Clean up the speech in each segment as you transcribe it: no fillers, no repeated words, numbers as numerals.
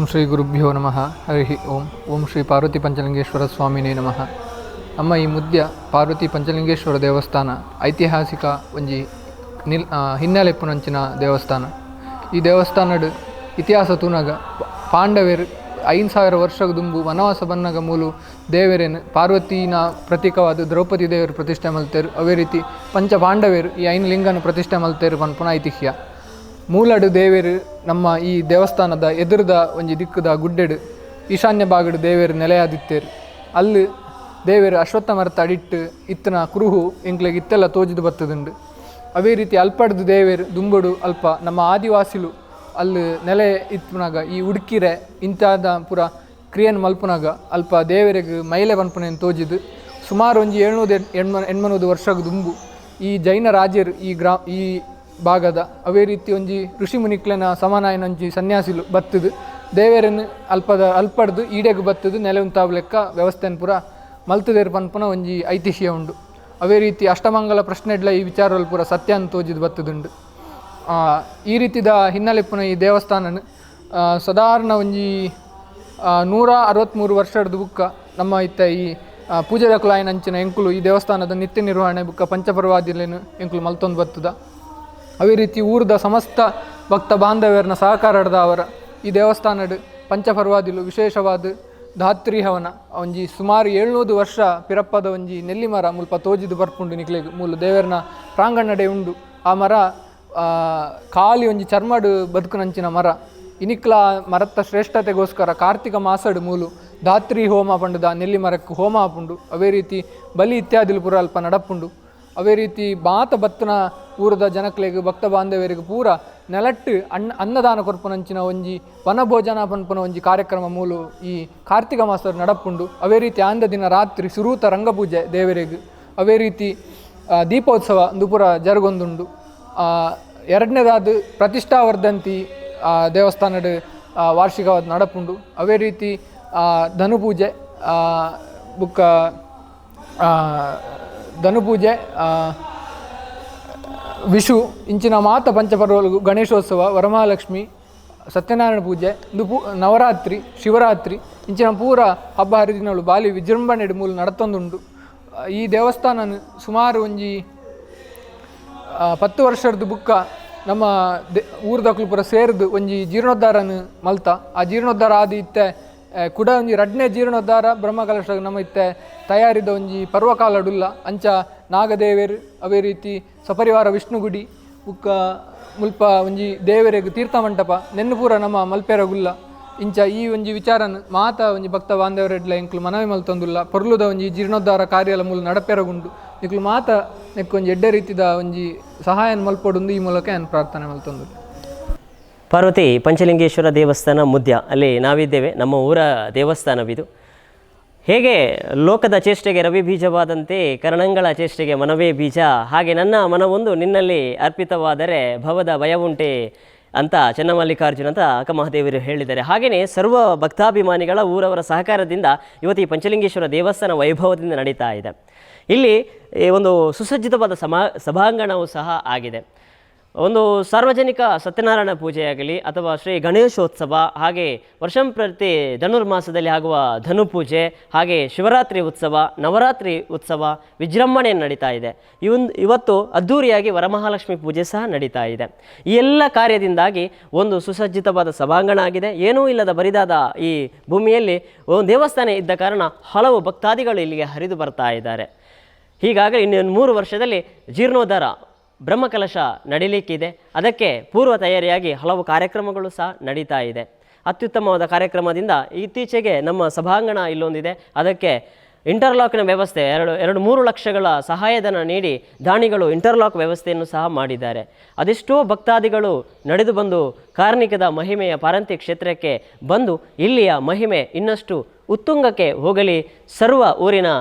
Shri ಗುರುಭ್ಯೋ ನಮಃ. ಹರಿ ಓಂ. ಓಂ ಶ್ರೀ ಪಾರ್ವತಿ ಪಂಚಲಿಂಗೇಶ್ವರ ಸ್ವಾಮಿನೇ ನಮಃ. ನಮ್ಮ ಈ ಮುದ್ಯ ಪಾರ್ವತಿ ಪಂಚಲಿಂಗೇಶ್ವರ ದೇವಸ್ಥಾನ ಐತಿಹಾಸಿಕ ಒಂಜಿ ನಿಲ್ ಹಿನ್ನೆಲೆ ಇಪ್ಪುನಂಚಿನ ದೇವಸ್ಥಾನ. ಈ ದೇವಸ್ಥಾನಡ್ ಇತಿಹಾಸ ತೂನಗ ಪಾಂಡವೆರ್ 5000 ವರ್ಷಗ್ ದುಂಬು ವನವಾಸ ಬನ್ನಗ ಮೂಲು ದೇವೆರೆನ್ ಪಾರ್ವತಿನ ಪ್ರತೀಕವಾದ ದ್ರೌಪದಿ ದೇವರು ಪ್ರತಿಷ್ಠೆ ಮಲ್ತೆರ್. ಅವೇ ರೀತಿ ಪಂಚ ಪಾಂಡವೆರ್ ಈ 5 ಲಿಂಗನ್ ಪ್ರತಿಷ್ಠೆ ಮಲ್ತೆರ್ ಪನ್ಪುನ ಐತಿಹ್ಯ. ಮೂಲಡು ದೇವೆರ್ ನಮ್ಮ ಈ ದೇವಸ್ಥಾನದ ಎದುರುದ ಒಂಜಿ ದಿಕ್ಕುದ ಗುಡ್ಡೆಡ್ ಈಶಾನ್ಯ ಭಾಗಡ್ ದೇವೆರ್ ನೆಲೆಯಾದಿತ್ತೆರ್. ಅಲ್ಲಿ ದೇವೆರ್ ಅಶ್ವತ್ಥ ಮರತ ಅಡಿಟ್ಟು ಇತ್ತನ ಕುರುಹು ಎಂಕ್ಲೆಗ್ ಇತ್ತೆಲ್ಲ ತೋಜಿದ್ ಬತ್ತುದುಂಡು. ಅವೇ ರೀತಿ ಅಲ್ಪಡ್ದು ದೇವೆರ್ ದುಂಬುಡು ಅಲ್ಪ ನಮ್ಮ ಆದಿವಾಸಿಲು ಅಲ್ಲಿ ನೆಲೆ ಇತ್ಪುನಾಗ ಈ ಉಡ್ಕಿರೆ ಇಂತಾದ ಪೂರ ಕ್ರಿಯೆನ್ ಮಲ್ಪುನಾಗ ಅಲ್ಪ ದೇವೆರೆಗ್ ಮೈಲೆ ಪನ್ಪುನೇನ್ ತೋಜಿದ್ ಸುಮಾರು ಒಂಜಿ 780 ವರ್ಷಗ್ ದುಂಬು ಈ ಜೈನ ರಾಜರು ಈ ಈ ಭಾಗದ ಅವೇ ರೀತಿ ಒಂಜಿ ಋಷಿ ಮುನಿಕ್ಲೆನ ಸಮಾನಾಯನೊಂಜಿ ಸನ್ಯಾಸಿಲು ಬತ್ತದು ದೇವೆರನ್ ಅಲ್ಪದ ಅಲ್ಪಡ್ದು ಈಡೆಗ್ ಬತ್ತದು ನೆಲೆ ಉಂತಾವ್ಲೆಕ್ಕ ವ್ಯವಸ್ಥೆನ್ ಪೂರ ಮಲ್ತುದೇರ್ ಪನ್ಪುನ ಒಂಜಿ ಐತಿಹ್ಯ ಉಂಡು. ಅವೇ ರೀತಿ ಅಷ್ಟಮಂಗಲ ಪ್ರಶ್ನೆಡ್ಲ ಈ ವಿಚಾರಲ್ ಪೂರ ಸತ್ಯ ಅಂತ ತೋಜಿದ್ ಬತ್ತದುಂಡು. ಈ ರೀತಿದ ಹಿನ್ನೆಲೆ ಇಪ್ಪುನ ಈ ದೇವಸ್ಥಾನನ್ ಸಾಧಾರಣ ಒಂಜಿ 163 ವರ್ಷದ ಬುಕ್ಕ ನಮ್ಮ ಇತ್ತ ಈ ಪೂಜೆದ ಕುಲಾಯಿನಂಚಿನ ಎಂಕುಲು ಈ ದೇವಸ್ಥಾನದ ನಿತ್ಯ ನಿರ್ವಹಣೆ ಬುಕ್ಕ ಪಂಚಪರ್ವಾದಿಲೇನು ಎಂಕುಲು ಮಲ್ತೊಂದು ಬತ್ತದ. ಅವೇ ರೀತಿ ಊರದ ಸಮಸ್ತ ಭಕ್ತ ಬಾಂಧವ್ಯರನ್ನ ಸಹಕಾರಡ್ದ ಅವರ ಈ ದೇವಸ್ಥಾನಡ್ ಪಂಚಪರ್ವಾದಿಲು ವಿಶೇಷವಾದ ಧಾತ್ರಿ ಹವನ ಒಂಜಿ ಸುಮಾರು 700 ವರ್ಷ ಪಿರಪ್ಪದ ಒಂಜಿ ನೆಲ್ಲಿ ಮರ ಮುಲ್ಪ ತೋಜಿದು ಬರ್ಪುಂಡು ನಿಕ್ಲೆಗ್ ಮೂಲು ದೇವರನ ಪ್ರಾಂಗಣಡೆ ಉಂಡು. ಆ ಮರ ಖಾಲಿ ಒಂಜಿ ಚರ್ಮಡು ಬದುಕುನಂಚಿನ ಮರ. ಇನಿಕ್ಲ ಮರತ್ತ ಶ್ರೇಷ್ಠತೆಗೋಸ್ಕರ ಕಾರ್ತಿಕ ಮಾಸಡ್ ಮೂಲು ಧಾತ್ರಿ ಹೋಮ ಪಂಡುದ ನೆಲ್ಲಿ ಮರಕ್ಕೆ ಹೋಮ ಆಪುಂಡು. ಅವೇ ರೀತಿ ಬಲಿ ಇತ್ಯಾದಿಲು ಪೂರ ಅಲ್ಪ ನಡಪುಂಡು. ಅವೇ ರೀತಿ ಬಾತ ಬತ್ತನ ಊರದ ಜನಕ್ಲೆಗ್ ಭಕ್ತ ಬಾಂಧವ್ಯರಿಗೆ ಪೂರ ನೆಲಟ್ಟು ಅನ್ನದಾನ ಕೊರ್ಪುನಂಚಿನ ಒಂಜಿ ವನಭೋಜನ ಪನ್ಪುನ ಒಂಜಿ ಕಾರ್ಯಕ್ರಮ ಮೂಲು ಈ ಕಾರ್ತಿಕ ಮಾಸ ನಡಪುಂಡು. ಅವೇ ರೀತಿ ಆಂದ ದಿನ ರಾತ್ರಿ ಸುರೂತ ರಂಗಪೂಜೆ ದೇವರಿಗೆ, ಅವೇ ರೀತಿ ದೀಪೋತ್ಸವ ಒಂದು ಪೂರ ಜರುಗೊಂದುಂಡು. ಎರಡನೇದಾದ ಪ್ರತಿಷ್ಠಾವರ್ಧಂತಿ ದೇವಸ್ಥಾನಡ್ ವಾರ್ಷಿಕವಾದ ನಡಪುಂಡು. ಅವೇ ರೀತಿ ಧನುಪೂಜೆ ಬುಕ್ಕ ಧನುಪೂಜೆ ವಿಷು ಇಂಚಿನ ಮಾತ ಪಂಚಪರ್ವಲು ಗಣೇಶೋತ್ಸವ, ವರಮಹಾಲಕ್ಷ್ಮಿ, ಸತ್ಯನಾರಾಯಣ ಪೂಜೆ, ನವರಾತ್ರಿ, ಶಿವರಾತ್ರಿ ಇಂಚಿನ ಪೂರ ಹಬ್ಬ ಹರಿದಿನಗಳು ಬಾಲಿ ವಿಜೃಂಭಣೆ ಮೂಲ ನಡತೊಂದುಂಡು. ಈ ದೇವಸ್ಥಾನ ಸುಮಾರು ಒಂಜಿ 10 ವರ್ಷದ ಬುಕ್ಕ ನಮ್ಮ ಊರ್ದಕ್ಲು ಪೂರ ಸೇರ್ದು ಒಂಜಿ ಜೀರ್ಣೋದ್ಧಾರನ ಮಲ್ತ. ಆ ಜೀರ್ಣೋದ್ಧಾರ ಆದಿ ಇತ್ತೆ ಕುಡ ಒಂಜಿ ರಡ್ನೇ ಜೀರ್ಣೋದ್ಧಾರ ಬ್ರಹ್ಮಕಲಶ ನಮ್ಮ ಇತ್ತೆ ತಯಾರಿದ ಒಂಜಿ ಪರ್ವಕಾಲಡುಲ್ಲ. ಅಂಚ ನಾಗದೇವೆರ್ ಅವೇ ರೀತಿ ಸಪರಿವಾರ ವಿಷ್ಣುಗುಡಿ ಬುಕ್ಕ ಮುಲ್ಪ ಒಂಜಿ ದೇವರೆಗ್ ತೀರ್ಥ ಮಂಟಪ ನೆನ್ನು ಪೂರ ನಮ್ಮ ಮಲ್ಪೆರಗುಲ್ಲ. ಇಂಚ ಈ ಒಂಜಿ ವಿಚಾರನ್ ಮಾತ ಒಂಜಿ ಭಕ್ತ ಬಾಂಧವರೆಡ್ಲ ಎಂಕ್ಲು ಮನವಿ ಮಲ್ತೊಂದುಲ್ಲ. ಪೊರ್ಲುದ ಒಂಜಿ ಜೀರ್ಣೋದ್ಧಾರ ಕಾರ್ಯಲ ಮೂಲ ನಡಪೆರಗುಂಡು. ನಿಕ್ಲು ಮಾತ ನೆಕ್ಕು ಒಂಜಿ ಎಡ್ಡೆ ರೀತಿದ ಒಂಜಿ ಸಹಾಯನ್ ಮಲ್ಪೊಡುಂದು ಈ ಮೂಲಕ ಏನು ಪ್ರಾರ್ಥನೆ ಮಲ್ತೊಂದುಲ್ಲ. ಪಾರ್ವತಿ ಪಂಚಲಿಂಗೇಶ್ವರ ದೇವಸ್ಥಾನ ಮುದ್ಯ ಅಲ್ಲಿ ನಾವಿದ್ದೇವೆ. ನಮ್ಮ ಊರ ದೇವಸ್ಥಾನವಿದು. ಹೇಗೆ ಲೋಕದ ಚೇಷ್ಟೆಗೆ ರವಿ ಬೀಜವಾದಂತೆ ಕರಣಂಗಳ ಚೇಷ್ಟೆಗೆ ಮನವೇ ಬೀಜ, ಹಾಗೆ ನನ್ನ ಮನವೊಂದು ನಿನ್ನಲ್ಲಿ ಅರ್ಪಿತವಾದರೆ ಭವದ ಭಯವುಂಟೆ ಅಂತ ಚನ್ನಮಲ್ಲಿಕಾರ್ಜುನ ಅಂತ ಅಕ್ಕಮಹಾದೇವರು ಹೇಳಿದ್ದಾರೆ. ಹಾಗೆಯೇ ಸರ್ವ ಭಕ್ತಾಭಿಮಾನಿಗಳ ಊರವರ ಸಹಕಾರದಿಂದ ಇವತ್ತು ಈ ಪಂಚಲಿಂಗೇಶ್ವರ ದೇವಸ್ಥಾನ ವೈಭವದಿಂದ ನಡೀತಾ ಇದೆ. ಇಲ್ಲಿ ಒಂದು ಸುಸಜ್ಜಿತವಾದ ಸಭಾಂಗಣವೂ ಸಹ ಆಗಿದೆ. ಒಂದು ಸಾರ್ವಜನಿಕ ಸತ್ಯನಾರಾಯಣ ಪೂಜೆಯಾಗಲಿ ಅಥವಾ ಶ್ರೀ ಗಣೇಶೋತ್ಸವ, ಹಾಗೆ ವರ್ಷಂಪ್ರತಿ ಧನುರ್ಮಾಸದಲ್ಲಿ ಆಗುವ ಧನುಪೂಜೆ, ಹಾಗೆ ಶಿವರಾತ್ರಿ ಉತ್ಸವ, ನವರಾತ್ರಿ ಉತ್ಸವ ವಿಜೃಂಭಣೆ ನಡೀತಾ ಇದೆ. ಇವತ್ತು ಅದ್ಧೂರಿಯಾಗಿ ವರಮಹಾಲಕ್ಷ್ಮಿ ಪೂಜೆ ಸಹ ನಡೀತಾ ಇದೆ. ಈ ಎಲ್ಲ ಕಾರ್ಯದಿಂದಾಗಿ ಒಂದು ಸುಸಜ್ಜಿತವಾದ ಸಭಾಂಗಣ ಆಗಿದೆ. ಏನೂ ಇಲ್ಲದ ಬರಿದಾದ ಈ ಭೂಮಿಯಲ್ಲಿ ಒಂದು ದೇವಸ್ಥಾನ ಇದ್ದ ಕಾರಣ ಹಲವು ಭಕ್ತಾದಿಗಳು ಇಲ್ಲಿಗೆ ಹರಿದು ಬರ್ತಾ ಇದ್ದಾರೆ. ಹೀಗಾಗಿ ಇನ್ನೊಂದು 3 ವರ್ಷದಲ್ಲಿ ಜೀರ್ಣೋದ್ಧಾರ ಬ್ರಹ್ಮಕಲಶ ನಡೀಲಿಕ್ಕಿದೆ. ಅದಕ್ಕೆ ಪೂರ್ವ ತಯಾರಿಯಾಗಿ ಹಲವು ಕಾರ್ಯಕ್ರಮಗಳು ಸಹ ನಡೀತಾ ಇದೆ. ಅತ್ಯುತ್ತಮವಾದ ಕಾರ್ಯಕ್ರಮದಿಂದ ಇತ್ತೀಚೆಗೆ ನಮ್ಮ ಸಭಾಂಗಣ ಇಲ್ಲೊಂದಿದೆ. ಅದಕ್ಕೆ ಇಂಟರ್ಲಾಕ್ನ ವ್ಯವಸ್ಥೆ 2-3 ಲಕ್ಷಗಳ ಸಹಾಯಧನ ನೀಡಿ ದಾನಿಗಳು ಇಂಟರ್ಲಾಕ್ ವ್ಯವಸ್ಥೆಯನ್ನು ಸಹ ಮಾಡಿದ್ದಾರೆ. ಅದೆಷ್ಟೋ ಭಕ್ತಾದಿಗಳು ನಡೆದು ಬಂದು ಕಾರ್ಣಿಕದ ಮಹಿಮೆಯ ಪಾರಂತಿ ಕ್ಷೇತ್ರಕ್ಕೆ ಬಂದು ಇಲ್ಲಿಯ ಮಹಿಮೆ ಇನ್ನಷ್ಟು ಉತ್ತುಂಗಕ್ಕೆ ಹೋಗಲಿ. ಸರ್ವ ಊರಿನ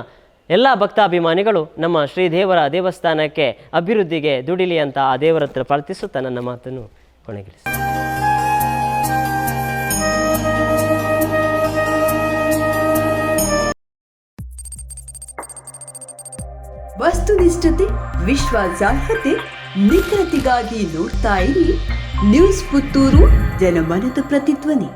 ಎಲ್ಲ ಭಕ್ತಾಭಿಮಾನಿಗಳು ನಮ್ಮ ಶ್ರೀದೇವರ ದೇವಸ್ಥಾನಕ್ಕೆ ಅಭಿವೃದ್ಧಿಗೆ ದುಡಿಲಿ ಅಂತ ಆ ದೇವರ ಹತ್ರ ಪ್ರಾರ್ಥಿಸುತ್ತಾ ನನ್ನ ಮಾತನ್ನು ಕೊನೆಗೊಳಿಸಿ. ವಸ್ತುನಿಷ್ಠತೆ, ವಿಶ್ವಾಸಾರ್ಹತೆ, ನಿಖರತೆಗಾಗಿ ನೋಡ್ತಾ ಇರಿ ನ್ಯೂಸ್ ಪುತ್ತೂರು, ಜನಮನದ ಪ್ರತಿಧ್ವನಿ.